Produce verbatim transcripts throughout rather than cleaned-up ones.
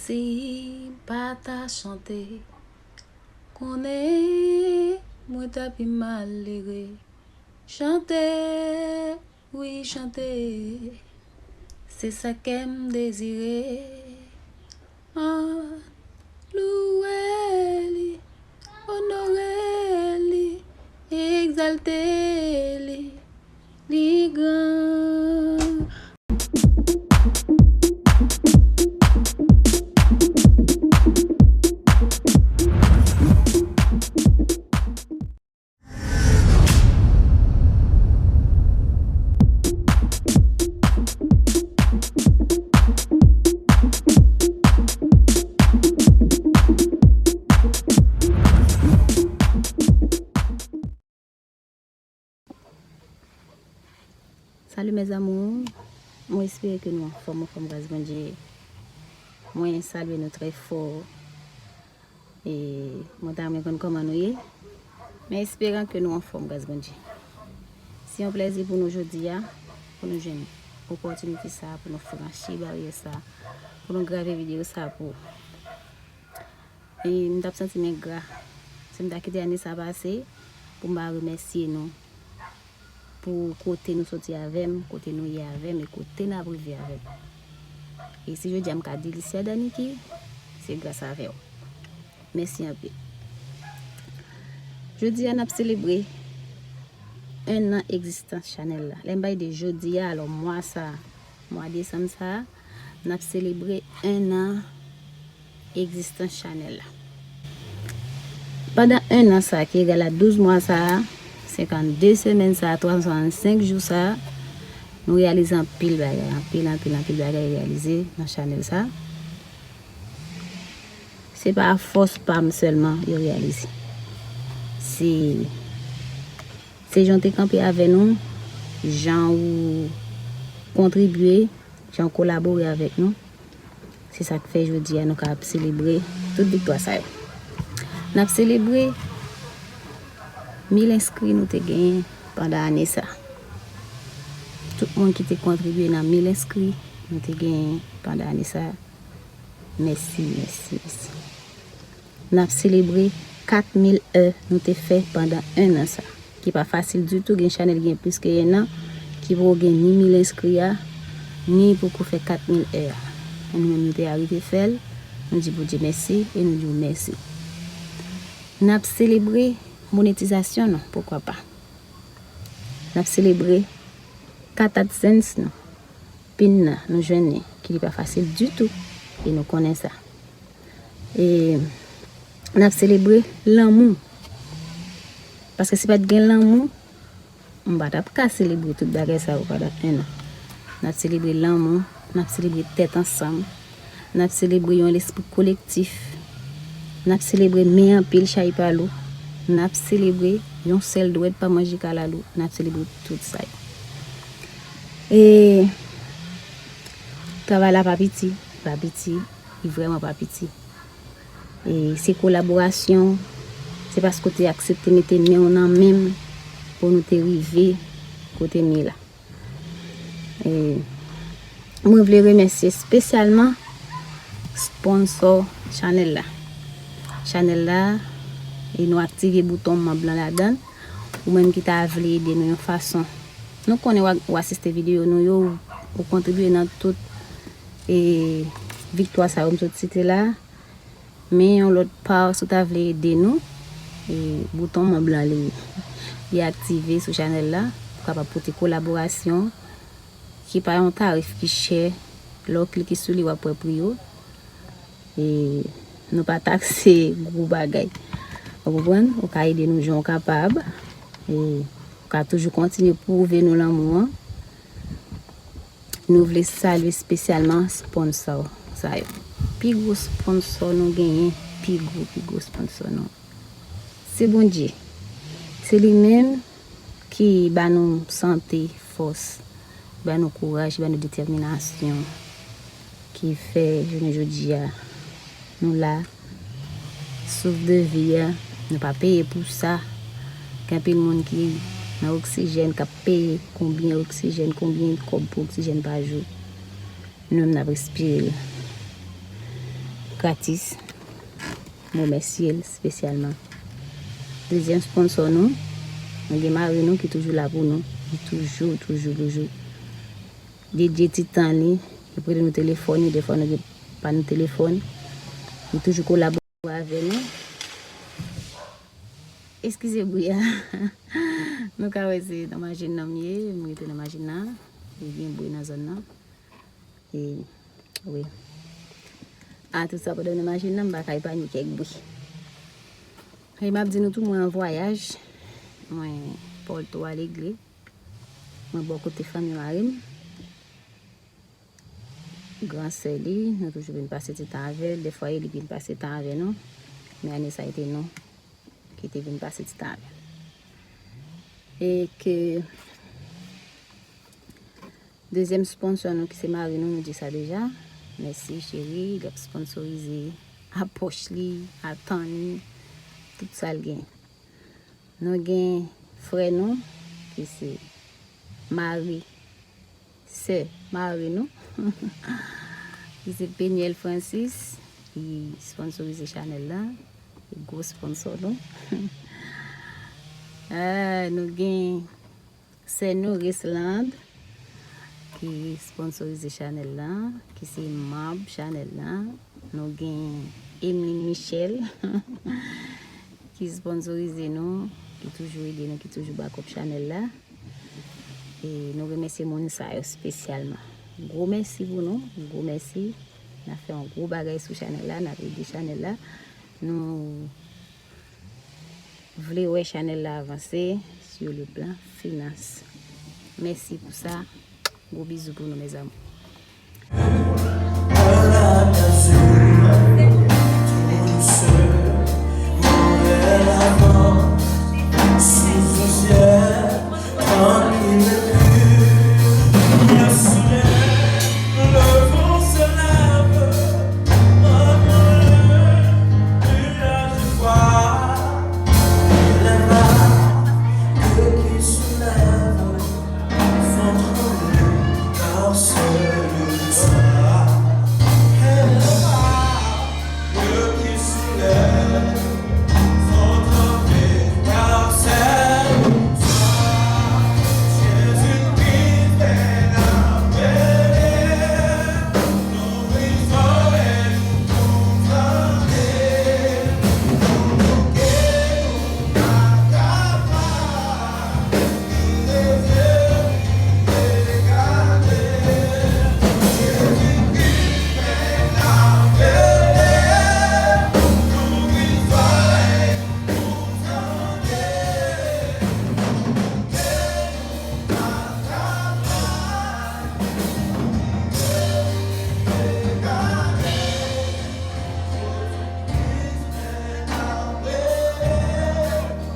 Si m pa ta chante, konnen mwen ta pi malere. Chante, wi, chante, se sa kè m dezire. An louwe li, onore li, egzalte li, li gran. Salut mes amours, mwen espere ke nou anfòm, anfòm gras Bondye. Mwen salye nou trè fò. E mwen ta renmen konn kòman nou ye. Men esperan ke nou anfòm gras Bondye. Se yon plèzi pou nou jodi a, pou nou jwenn opòtinite sa, pou nou franchi baryè sa, pou nou grave videyo sa pou ou. E m t ap santi m engra si m ta kite ane sa pase pou m pa remèsye nou pou kote nou soti avè m, kote nou ye avè m, e kote n ap rive avè m. E si jodi a m ka di Licia Daniki, se gras avè w. Mèsi anpil. Jodi a n ap selebre en an egzistans chanèl la. Lè m bay de jodi a, alò mwa sa, mwa desanm sa, n ap selebre en an egzistans chanèl la. Pandan en an sa, ki egal a douz mwa sa, senkannde semèn sa, twa san swasannsenk jou sa, nou reyalize anpil bagay, anpil, anpil, anpil bagay reyalize nan chanèl sa. Se pa fòs pa m sèlman yo reyalize. Se, se jan w te kanpe avè nou, jan ou kontribye, jan w kolabore avèk nou. Se sa k fè jodi a nou ka ap selebre tout viktwa sa yo. N ap selebre mil enskri nou te genyen pandan ane sa. Tout moun ki te kontribye nan mil enskri nou te genyen pandan ane sa. Mèsi, mèsi, mèsi. N ap selebre kat mil è nou te fè pandan en an sa, ki pa fasil ditou. Gen chanèl gen plis ke en an, ki poko gen ni mil enskri a, ni poko fè kat mil è a. Men nou menm nou te arive fè l, nou di Bondye mèsi e nou di w mèsi. N ap selebre monetizasyon nou, poukwa pa. N ap selebre kat AdSense nou, pin nan, nou jwenn li, ki li pa fasil ditou, e nou konnen sa. E n ap selebre lanmou. Paske si pa t gen lanmou, m pa t ap ka selebre tout bagay sa yo pandan en an. N ap selebre lanmou, n ap selebre tèt ansanm, n ap selebre yon lespri kolektif, n ap selebre men anpil chay pa lou, n ap selebre yon sèl dwèt pa manje kalalou, n ap selebre tout sa yo. E travay la pa piti, pa piti, li vrèman pa piti. E se kolaborasyon, se paske w te aksepte mete men w nan men m pou nou te rive kote m ye la. E mwen vle remèsye espesyalman sponsò chanèl la. Chanèl la, e nou aktive bouton manm blan ladan l. Ou menm ki ta vle ede nou yon fason. Nou konnen w a, w asiste videyo nou yo, ou kontribye nan tout, e, viktwa sa yo m sot site la. Men yon lòt pa, si w ta vle ede nou, e, bouton manm blan li, li aktive sou chanèl la, pou kapab pote kolaborasyon, ki pa yon tarif ki chè. Lè w klike sou li, w ap wè pri yo. E nou pa takse gwo bagay. Ou konprann? Ou ka ede nou jan w kapab. E ou ka toujou kontinye pwouve nou lanmou an. Nou vle salye espesyalman sponsò sa yo. Pi gwo sponsò nou genyen, pi gwo, pi gwo sponsò nou, se Bondye. Se li menm ki ba nou sante, fòs, ba nou kouraj, ba nou detèminasyon, ki fè jounen jodi a nou la. Souf de vi a, nou pa peye pou sa. Gen anpil moun ki nan oksijèn, k ap peye konbyen oksijèn, konbyen kòb pou oksijèn pa jou. Nou menm n ap respire l. gratis. M remèsye l espesyalman. Dezyèm sponsò nou, nou gen mari nou ki toujou la pou nou. Li toujou, toujou, toujou dedye ti tan li. Li prete nou telefòn li, defwa nou gen pa nou telefòn. Li toujou kolabore avè nou. Eskize bri a. Nou ka wè se nan machin nan m ye, m rete nan machin nan. Li gen bri nan zòn nan. E, wi. A, tout sa pandan m nan machin nan, m pa ka epaye kèk bri. E m ap di nou tou, mwen an vwayaj. Mwen Pòlto Alegre. Mwen bò kote fanmi mari m. Gran sè li, nou toujou vin pase ti tan avè l. Defwa, e li vin pase tan avè nou. Men ane sa, e te nou ki te vin pase ti tan avè l. E ke dezyèm sponsò nou, ki se mari nou, nou di sa deja. Mèsi, cheri, l ap sponsorize a pòch li, a tan li, tout sa l gen. Nou gen frè nou, ki se mari, sè mari nou, ki se Peniel Francis, ki sponsorize chanèl la, gwo sponsò nou. Ah, nou gen sè nou, Resland, ki sponsorize chanèl la, ki se manm chanèl la. Nou gen Emeline Michel, ki sponsorize nou, ki toujou ede nou, ki toujou back up chanèl la. E nou remèsye moun sa yo espesyalman. Gwo mèsi pou nou, gwo mèsi. N ap fè yon gwo bagay sou chanèl la, n ap ede chanèl la. Nou vle wè chanèl la avanse sur le plan finans. Mèsi pou sa. Gwo bizou pou nou, mes amours.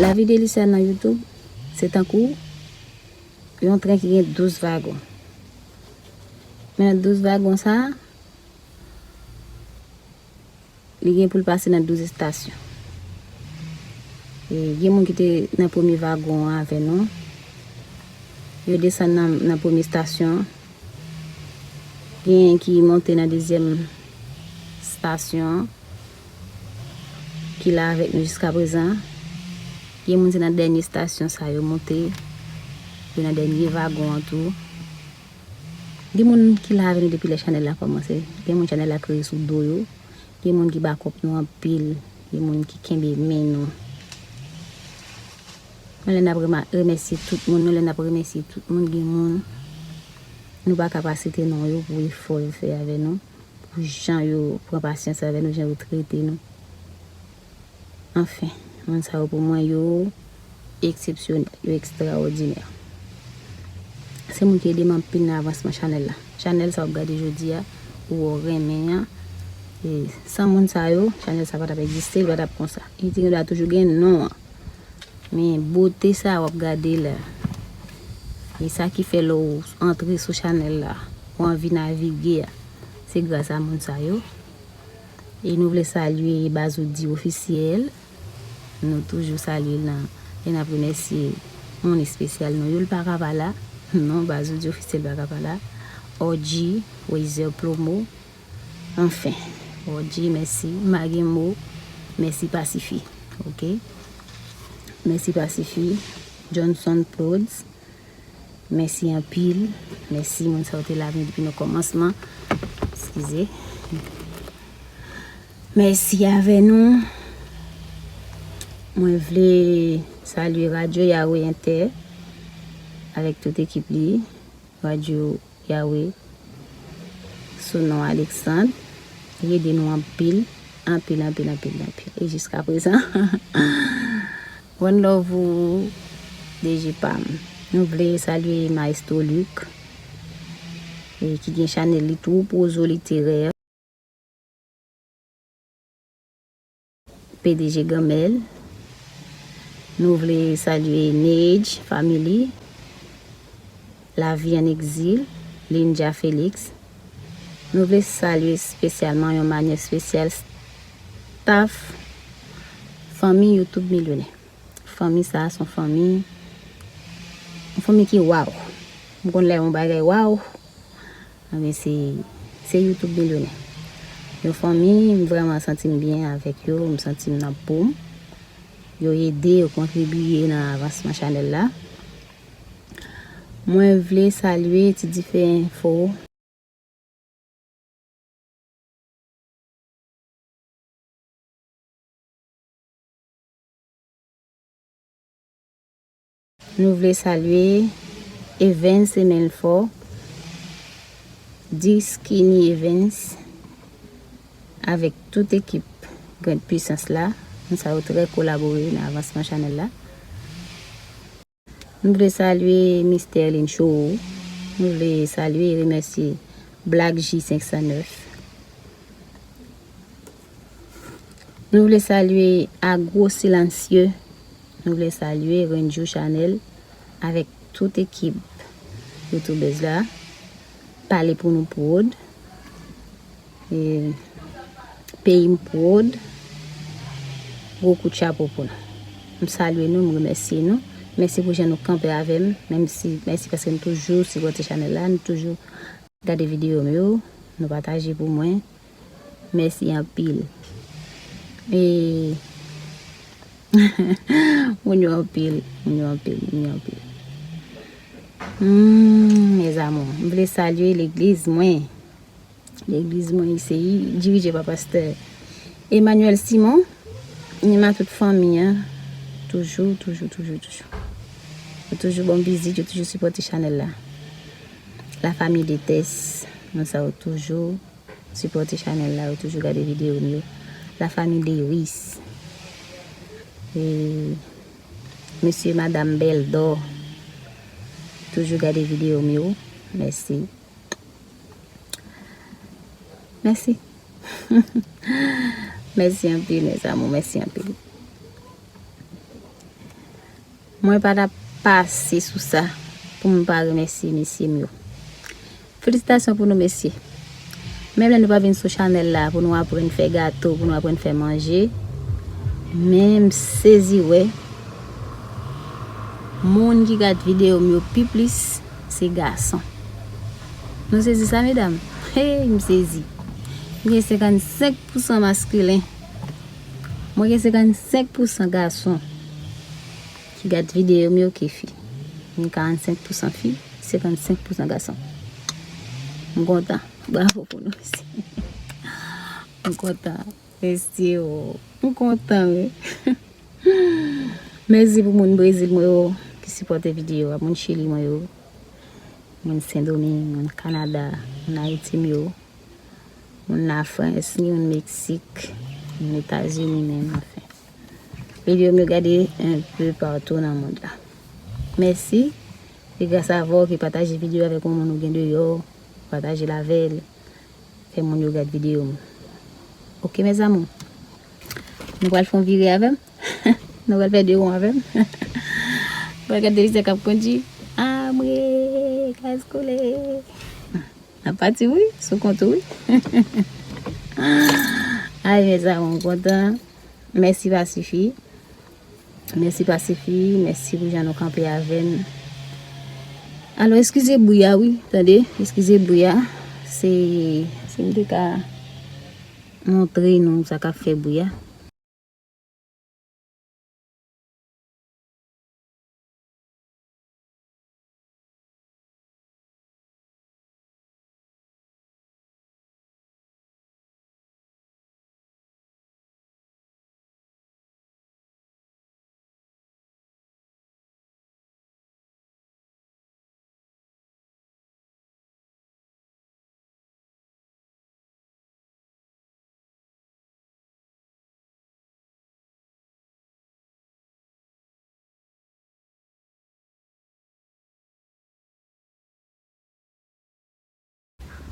Lavi Delisa nan YouTube, se tankou yon tren ki gen douz wagon. Men nan douz wagon sa, li gen pou l pase nan douz estasyon. E gen moun ki te nan premye wagon an avè nou. Yo desann nan, nan premye estasyon. Genyen ki monte nan dezyèm estasyon an, ki la avèk nou jiskaprezan. Gen moun se nan dènye estasyon sa yo monte. Yo nan dènye wagon an tou. Gen moun ki la avè nou depi lè chanèl la kòmanse. Gen moun chanèl la kreye sou do yo. Gen moun ki back up nou anpil. Gen moun ki kenbe men nou. Menm lè n ap rema-, remèsye tout moun, menm lè n ap remèsye tout moun, gen moun nou pa ka pa site non yo pou efò yo fè avè nou, pou jan yo pran pasyans avè nou, jan yo trete nou. Anfen, moun sa yo pou mwen yo eksepsyonèl, yo ekstraòdinè. Se moun ki ede m anpil nan avansman chanèl la. Chanèl sa w ap gade jodi a, ou renmen an. E san moun sa yo, chanèl sa pa t ap egziste, li pa t ap konsa. Li te gen dwa toujou gen non an. Men bote sa w ap gade la, e sa ki fè lè w antre sou chanèl la, ou anvi navige a, se gras a moun sa yo. E nou vle salye Bazoudi Ofisyèl. Nou toujou salye l nan, e n ap remèsye moun espesyal nou yo. L pa ka pa la. Non, Bazoudi Ofisyèl pa ka pa la. O G, Wazer Plomo. Anfen, Rodji, mèsi. M pa gen mo. Mèsi pa sifi. Oke. Mèsi pa sifi. Johnson Plods. Mèsi anpil. Mèsi moun sa yo te la vin depi nan kòmansman. Eskize. Mèsi avè nou. Mwen vle salye Radyo Yawe Entè avèk tout ekip li. Radyo Yawe sou non Alexandre. Li ede nou anpil, anpil, anpil, anpil, anpil. E jiska prezan, one love ou, D J pa m. Nou vle salye Maestro Luc, e ki gen chanèl li tou, Pwozo Literè. P D G Ganmèl. Nou vle salye Neige Family, Lavi an Egzil, Linja Felix. Nou vle salye espesyalman yon manyè espesyal staff fanmi YouTube Milyonè. Fanmi sa a se yon fanmi, yon fanmi ki waw. M konn lè yon bagay waw. Anben, se, se YouTube Milyonè. Yon fanmi, m vrèman santi m byen avèk yo, m santi m nan po m. Yo ede, yo kontribiye nan avansman chanèl la. Mwen vle salye Ti Dife Enfo. Nou vle salye Evens Emelfò, Diskini Evens, avèk tout ekip Grand Puissance la. Moun sa yo trè kolabore nan avansman chanèl la. Nou vle salye Mister Lin Show. Nou vle salye e remèsye Black J senk san nèf. Nou vle salye Agro Silencieux. Nou vle salye Renjou Chanèl avèk tout ekip youtubèz la. Pale pou nou Prod. E, Peyi m Prod, gwo kout chapo pou nou. M salye nou, m remèsye nou. Mèsi pou jan nou kanpe avè m, menm si, mèsi paske nou toujou sipòte chanèl la, nou toujou gade videyo m yo, nou pataje pou mwen. Mèsi anpil. E, moun yo anpil, moun yo anpil, moun yo anpil. Hmm, mes amours, m vle salye legliz mwen. Legliz mwen iseyi, dirije pa pastè Emmanuel Simon, menm a tout fanmi an. Toujou, toujou, toujou, toujou. Yo toujou ban m vizit, yo toujou sipòte chanèl la. La famille de Tess, moun sa yo toujou sipòte chanèl la, yo toujou gade videyo m yo. La famille de Iris. E mesye, madam Beldor, toujou gade videyo m yo. Mèsi. Mèsi. Mèsi anpil, mes amours, mèsi anpil. Mwen pa t ap pase sou sa pou m pa remèsye mesye m yo. Felisitasyon pou nou, mesye. Menm lè nou pa vin sou chanèl la pou nou aprann fè gato, pou nou aprann fè manje, men m sezi wè moun ki gad videyo m yo pi plis, se gason. Nou sezi sa, medam? Hey, m sezi. M gen senkannsenk pousan maskilen. Mwen gen senkannsenk pousan gason ki gad videyo m yo ke fi. M gen karannsenk pousan fi, senkannsenk pousan gason. M kontan. Bravo pou nou, mesye. M kontan. Mesye, o. M kontan, wi. Mèsi pou moun Brezil mwen yo ki sipòte videyo a, moun Chili mwen yo, moun Sendomeng, moun Kanada, moun Ayiti m yo, moun Lafrans, ni moun Meksik, moun Etazini menm, anfen. Videyo m yo gade enpe patou nan mond la. Mèsi. Se gras avè w ki pataje videyo avèk yon moun ou gen deyò, pataje l avè l. Fè moun yo gad videyo m. Oke, mes amours. Nou pral fè yon vire avè m. Nou pral fè de won avè m. Nou pral gade televizè k ap kondui. Amwe, gaz koule. N ap pati, wi, sou kont ou, wi. Ay, mes amours, m kontan. Mèsi pa sifi. Mèsi pa sifi, mèsi pou jan nou kanpe avè m. Alò, eskize bri a, wi, tande, eskize bri a. Se, si m te ka, montre nou sa k ap fè bri a.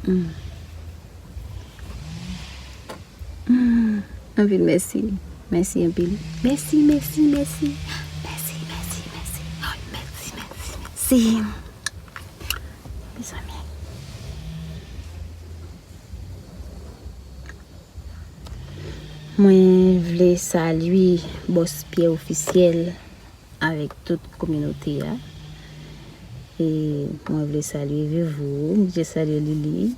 Mm. Mm. Anpil mèsi. Mèsi anpil. Mèsi, mèsi, mèsi. Mèsi, mèsi, mèsi. Mèsi, mèsi, mèsi. Mezanmi. Mwen vle salye Bòs Pyè Ofisyèl avèk tout kominote a. E mwen vle salye Vivou, m vle salye Lili.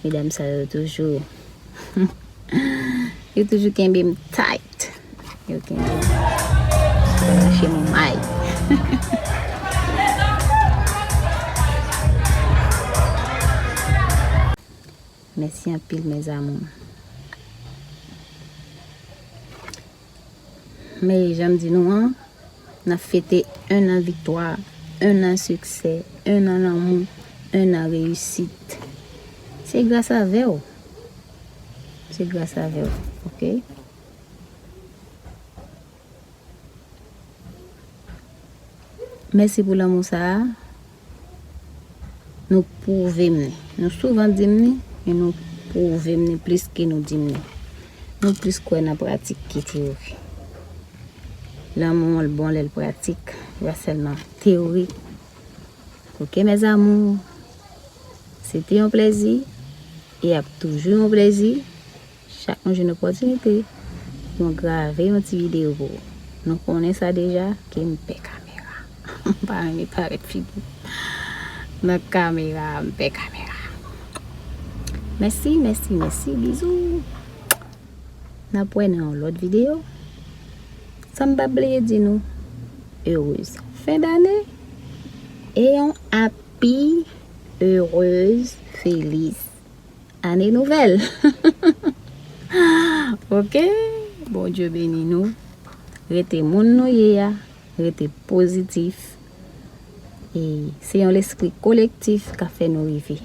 Medam sa yo toujou, yo toujou kenbe m tight. Yo kenbe m. Yo pa lâche m yon may. Mèsi anpil, mes amours. Men jan m di nou an, n ap fete un an viktwa, un an siksè, un an lanmou, un an reyisit. Se gras avè w. Se gras avè w, oke? Mèsi pou lanmou sa a. Nou pwouve m li. Nou souvan di m li, men nou pwouve m li plis ke nou di m li. Nou plis kwè nan pratik ke teyori. Lanmou an bon lè l pratik, li pa sèlman teyori. Oke, mes amours, se te yon plèzi e ap toujou yon plèzi. Chak nou jwenn opòtinite, nou grave yon ti videyo pou ou. Nou konnen sa deja, ke m pè kamera. M pa renmen parèt figi m nan kamera, m pè kamera. Mèsi, mèsi, mèsi, bizou. N ap wè nan yon lòt videyo. Sa m pa bliye di nou, heureuse fin d'année e yon happy, heureuse, feliz ane nouvèl. Oke? Bondye beni nou. Rete moun nou ye a. Rete pozitif. E se yon lespri kolektif k ap fè nou rive.